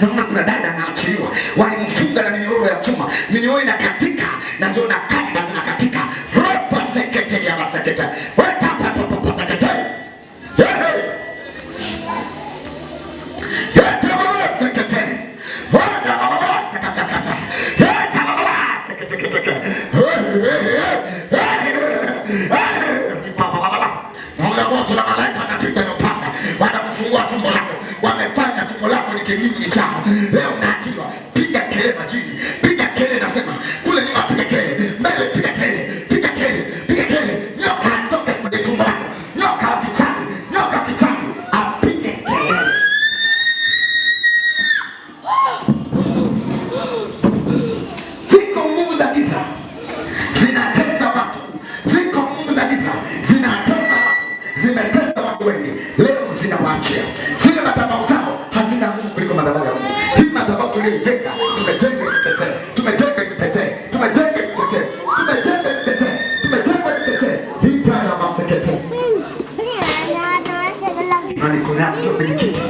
Naona kuna dada anaachiliwa, walimfunga na minyororo ya chuma, minyororo inakatika, naziona kamba zinakatika. Ropa sekete ya masekete wetapapapa sekete Ehe. Naona moto na malaika wanapita na upanga, wanakufungua tumbo lako, wamefanya tumbo lako ni kinyingi chao. Leo unaachiliwa. Piga kelele majini, piga kelele, nasema kule nyuma, piga kelele mbele, piga kelele, piga kelele, piga kelele, nyoka atoke kwenye tumbo lako, nyoka wa kichawi, nyoka wa kichawi apige kelele. Ziko nguvu za giza zinatesa watu, ziko nguvu za giza zinatesa watu, zimetesa watu wengi, leo zinawaachia. Zile madhabahu zao hazina nguvu kuliko madhabahu ya Mungu. Hii madhabahu tuliyoijenga, tumejenga itutetee, tumejenga itutetee, tumejenga itutetee, tumejenga itutetee, tumejenga itutetee. Hii tana ya masekete na mikono yako kwenye kiti,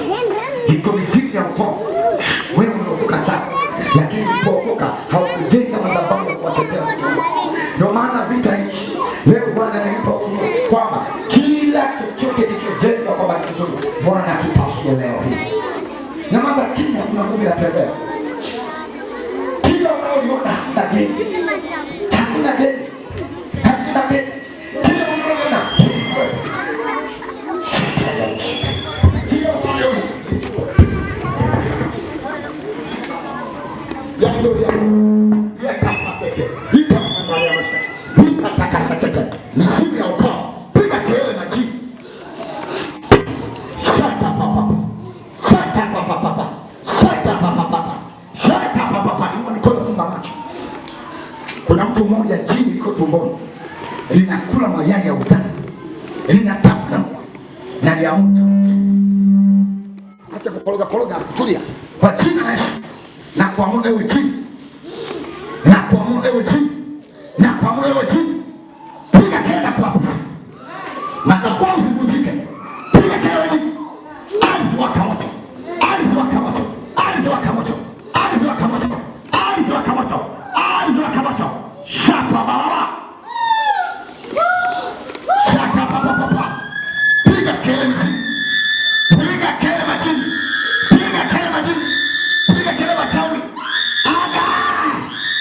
iko mizimu ya ukoo. Wewe umeokoka sana, lakini ulipookoka haukujenga madhabahu ya kuwatetea watu wako. Ndio maana vita hiki leo Bwana ananipa ufunuo kwamba kila chochote kisichojengwa kwa bahati nzuri Bwana akipasue leo hii. Nyamaza kimya, kuna nguvu inatembea. Kila unaoliona hakuna geni, hakuna geni, hakuna geni. Kila unaoliona kila unaoliona mizimu ya ukoo, piga kelele majini, shata papapa, shata papapapa, shata papapapa, shata papapa. Inua mikono, funga macho. Kuna mtu mmoja jini liko tumboni linakula mayai ya uzazi, linatafuna na liamka. Acha kukoroga koroga, tulia kwa jina la Yesu na kuamuru ewe jini, na kuamuru ewe jini, na kuamuru ewe jini, piga kelele kwa madhabahu zivunjike, piga kelele jini, ardhi waka moto, ardhi waka moto, ardhi waka moto, ardhi waka moto, ardhi waka moto, ardhi waka moto, shapa baba, shaka papa papa, piga kelele mizimu, piga kelele majini, piga kelele majini, piga kelele wachawi. Aga!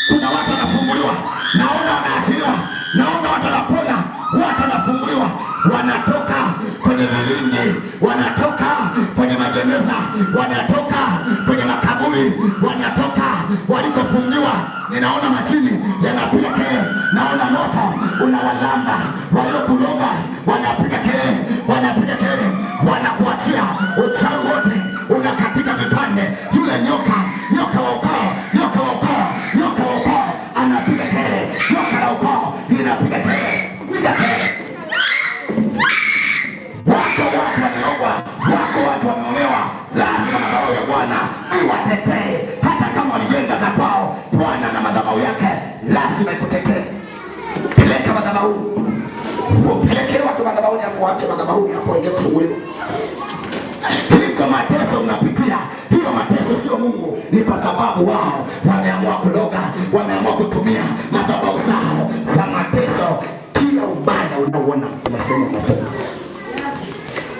Kuna watu wanafunguliwa, naona wanaachiliwa, naona watu wanapona, watu wanafunguliwa, wanatoka kwenye vilindi, wanatoka kwenye majeneza, wanatoka kwenye makaburi, wanatoka walikofungiwa. Ninaona majini yanapiga kelele, naona moto unawalamba waliokuloga, wanapiga kelele, wanapiga kelele, wanakuachia uchawi wote unakatika vipande. Yule nyoka, nyoka wa ukoo, nyoka wa ukoo, nyoka wa ukoo anapiga kelele, nyoka la ukoo linapiga kelele, piga kelele. Wako watu wameogwa, wako watu wameolewa, lazima madhabahu ya Bwana iwatetee, hata kama walijenga za kwao. Bwana na madhabahu yake lazima ikutetee. Peleka madhabahu, upeleke watu madhabahuni, afu waache madhabahuni hapo waende kufunguliwa. Iko mateso mnapitia, hiyo mateso sio Mungu, ni kwa sababu wao